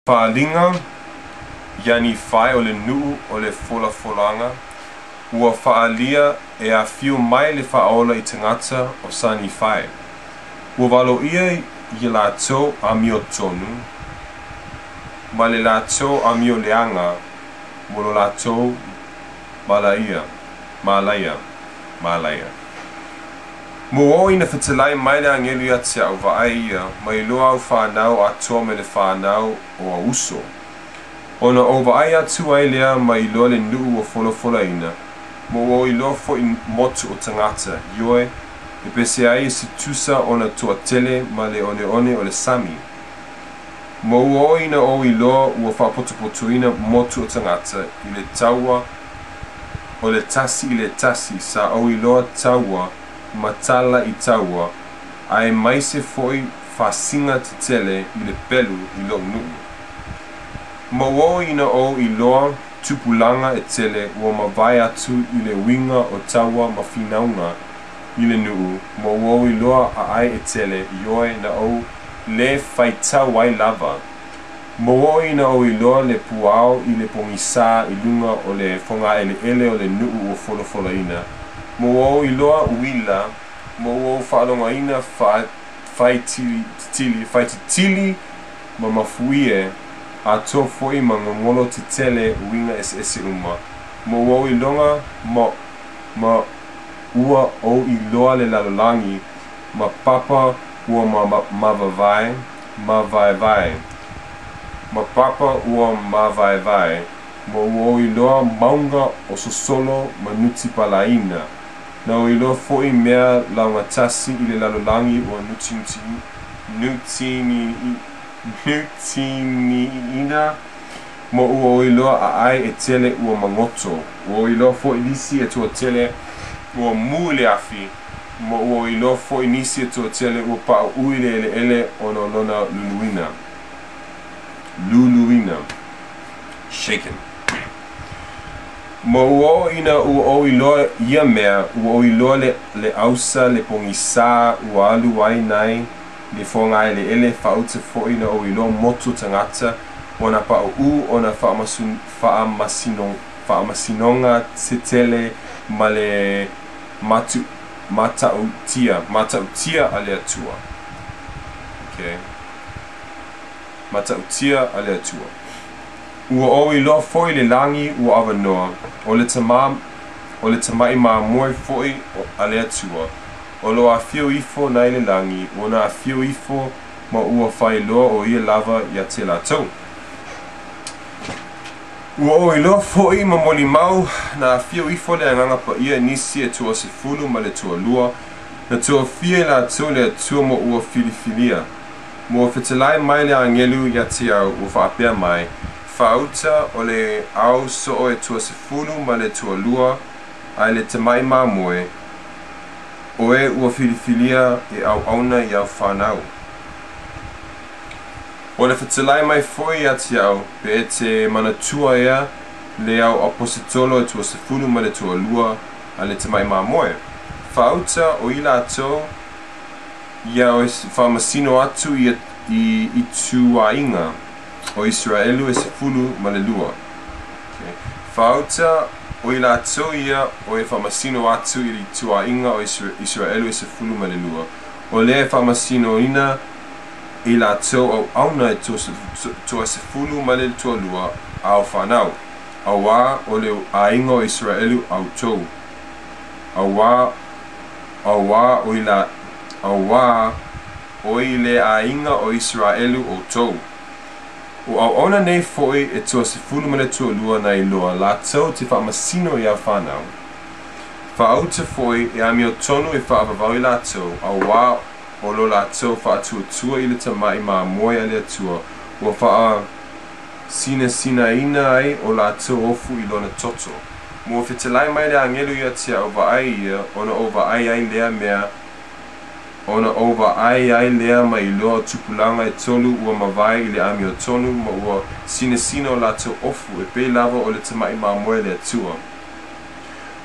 Faaaliga ia Nifai o le nuu o le folafolaga ua faaalia e afio mai le Faaola i tagata o sa Nifai. Ua valoia ia latou amiotonu ma le latou amioleaga mo lo latou malaia, malaia, malaia. Ma ua oo ina fetalai mai le agelu ia te au, Vaai ia, ma iloa au fanau atoa ma le fanau o au uso. Ona ou vaai atu ai lea ma iloa le nuu ua folafolaina, ma ua ou iloa foi motu o tagata, ioe, e pese ai e se tusa ona toatele ma le oneone o le sami. Ma ua oo ina ou iloa ua faapotopotoina motu o tagata i le taua o le tasi i le tasi, sa ou iloa taua ma tala i taua, aemaise foi fasiga tetele i le pelu i lou nuu. Ma ua oo ina ou iloa tupulaga e tele ua mavae atu i le uiga o taua ma finauga i le nuu, ma ua ou iloa aai e tele, ioe, na ou lē faitau ai lava. Ma ua oo ina ou iloa le puao i le pogisā i luga o le fogaeleele o le nuu ua folafolaina, ma ua ou iloa uila, ma ua ou faalogoina faititili, faititili ma mafuie, atoa foi ma gogolo tetele uiga eseese uma, ma ua ou iloga ma ma ua ou iloa le lalolagi ma papa ua mavaevae, mavaevae, ma papa ua mavaevae, ma ua ou iloa mauga o sosolo ma nutipalaina, na ou iloa foi mea laugatasi i le lalolagi ua nutiniina, ma ua ou iloa aai e tele ua magoto. Ua ou iloa foi nisi e toatele ua mu i le afi, ma ua ou iloa foi nisi e toatele ua pauu i le eleele ona o lona luluina. Luluina. Shaken. Ma ua oo ina ua ou iloa ia mea, ua ou iloa le, le ausa le pogisā ua alu ai nai le fogaeleele faauta foi na ou iloa motu o tagata ua na pauu ona faamasinoga tetele ma le matu, matautia, matautia a le Atua. Okay. Matautia a le Atua. Ua ou iloa foi le lagi ua avanoa, o le tama, o le tamaʻi mamoe foi a le Atua, o lo o afio ifo nai le lagi, ua na afio ifo ma ua faailoa o ia lava ia te latou. Ua ou iloa foi ma molimau na afio ifo le Agaga Paia i nisi e toasefulu ma le toalua, na tofia i latou le Atua ma ua filifilia. Ma ua fetalai mai le agelu ia te au, ua faapea mai, Faauta o le au soo e toasefulu ma le toalua, a le tamaʻi mamoe, o e ua filifilia e auauna i au fanau. O le fetalai mai foi ia te au, pe e te manatua ea le au aposetolo e toasefulu ma le toalua a le tamaʻi mamoe. Faauta o i latou ia o e faamasino atu i i ituaiga o Iseraelu e sefulu ma le lua. Okay. Faauta o i latou ia o e faamasino atu i ituaiga o Iseraelu e sefulu ma le lua. O lea e faamasinoina i latou auauna e toasefulu ma le toalua a au fanau, auā o le aiga o Iseraelu outou, auā auā o i la auā o i le aiga o Iseraelu outou. O auauna nei foi e toasefulu ma le toalua na iloa latou te faamasino i au fanau. Faauta foi e amiotonu e faavavau i latou, auā o lo latou faatuatua i le tamaʻi mamoe a le Atua, ua faasinasinaina ai o latou ofu i lona toto. Ma ua fetalai mai le agelu ia te au, Vaai ia, ona ou vaai ai lea mea ona ou vaai ai lea ma iloa o tupulaga e tolu ua mavae i le amiotonu ma ua sinasina o latou ofu e pei lava o le tamaʻi mamoe a le Atua.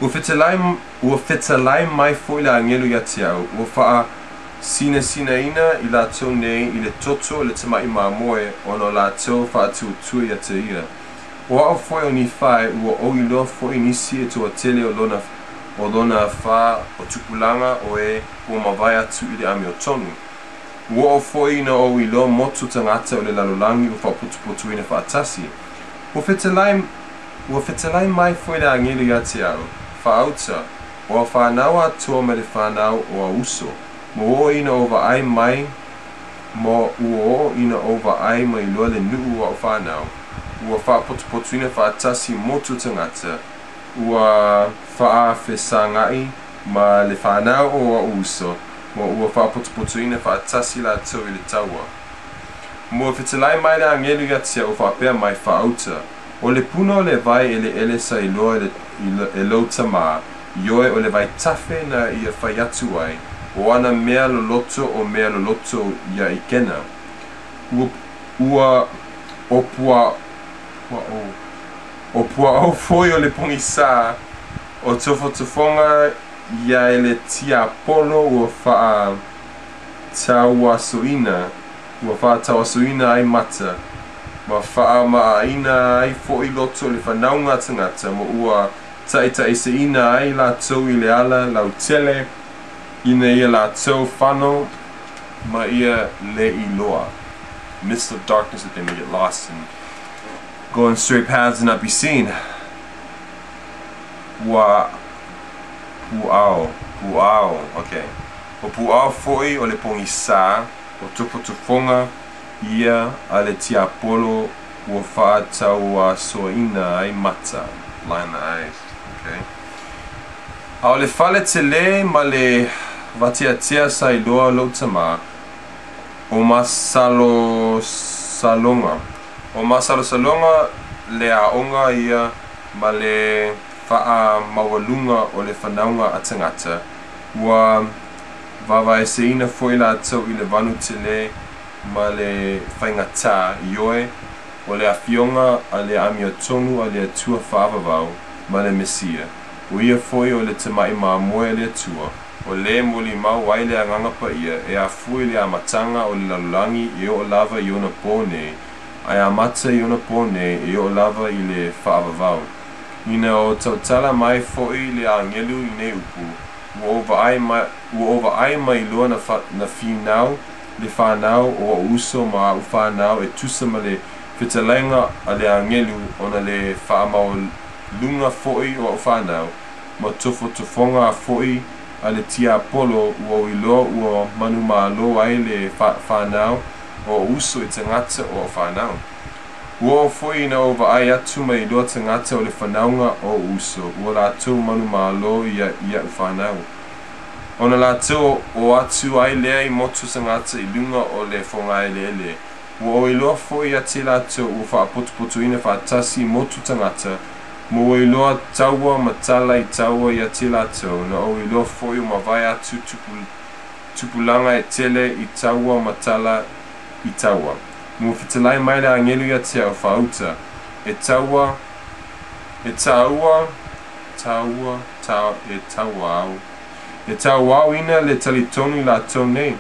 Ua fetalai, ua fetalai mai foi le agelu ia te au, ua faa Sinasinaina i latou nei i le toto o le Tamaʻi Mamoe ona o latou faatuatua ia te ia. O a'u foi o Nifai, ua ou iloa foi nisi e toatele o lona o lona fa o tupulaga o e ua mavae atu i le amiotonu. Ua oo foi ina ou iloa motu tagata o le lalolagi ua faapotupotuina faatasi. Ua fetalai, ua fetalai mai foi le agelu ia te au, Faauta, o au fanau atoa ma le fanau o au uso, ma ua oo ina ou vaai mai, ma ua oo ina ou vaai ma iloa le nuu o au fanau, ua faapotupotuina faatasi motu tagata, ua faafesagaʻi ma le fanau o a'u uso, ma ua faapotupotuina faatasi latou i le taua. Ma ua fetalai mai le agelu ia te a'u faapea mai, Faauta, o le puna o le vai eleele sa iloa e lou tamā, ioe o le vaitafe na ia fai atu ai, o ana mea loloto o mea loloto ia i kena. Ua, ua, o pua, puaʻo, o puaʻo foi o le pogisā, o tofotofoga ia e le tiapolo ua faatauasoina, ua faatauasoina ai mata, ma faamaaina ai foi loto o le fanauga a tagata, ma ua taʻitaʻiseina ai latou i le ala lautele, ina ia latou fano ma ia le iloa. Midst of darkness that they may get lost and go in straight paths and not be seen. Ua puao, puao, okay. O puao foi o le pogisā, o tofotofoga ia a le tiapolo ua faatauasoina ai mata. Blind the eyes, okay. A o le fale tele ma le vateatea sa iloa lou tamā, o masalosaloga. O masalosaloga le aoga ia ma le faamaualuga o le fanauga a tagata, ua vavaeseina foi latou i le vanu tele ma le faigatā, ioe, o le Afioga a le amiotonu a le Atua faavavau ma le Mesia, o ia foi o le Tamaʻi Mamoe a le Atua, o le molimau ai le Agaga Paia e afua i le amataga o le lalolagi e oo lava i ona pō nei, ae amata i ona pō nei e oo lava i le faavavau. Ina o tautala mai foi le agelu i nei upu, ua ou vaai ma, ua ou vaai ma iloa na, fa, na finau le fanau o a'u uso ma a'u fanau e tusa ma le fetalaiga a le agelu ona le faamaualuga foi o a'u fanau, ma tofotofoga foi a le tiapolo ua ou iloa ua manumalo ai le fanau o a'u uso i tagata o a'u fanau. Ua oo foi ina ou vaai atu ma iloa tagata o le fanauga o a'u uso, ua latou manumalo ia i a'u fanau. Ona latou o atu ai lea i motu tagata i luga o le fogaeleele. Ua ou iloa foi ia te latou ua faapotupotuina faatasi motu tagata, ma ua iloa taua ma tala i taua ia te latou, na ou iloa foi ua mavae atu tupu, tupulaga e tele i taua ma tala i taua. Ma ua fetalai mai le agelu ia te a'u, Faauta, e taua, e taua, taua, ta, e taua au. E tauaoina le talitonu i latou nei.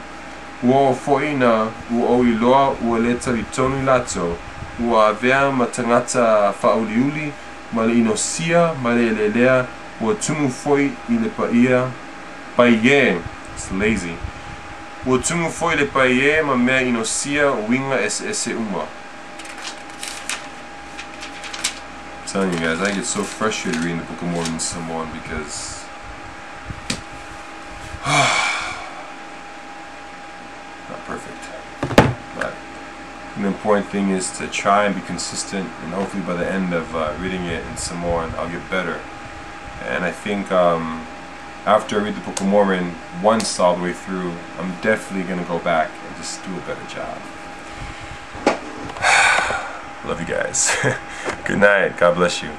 Ua oo foi ina ua ou iloa ua le talitonu i latou, ua avea ma tagata faauliuli, ma le inosia, ma le elelea, ua tumu foi i le paia, paiē, it's lazy. Ua tumu foi i le paiē ma mea inosia uiga eseese uma. I'm telling you guys, I get so frustrated reading the Book of Mormon Samoan because not perfect. But the important thing is to try and be consistent, and hopefully by the end of reading it in Samoan, I'll get better. And I think after I read the Book of Mormon once all the way through, I'm definitely going to go back and just do a better job. Love you guys. Good night. God bless you.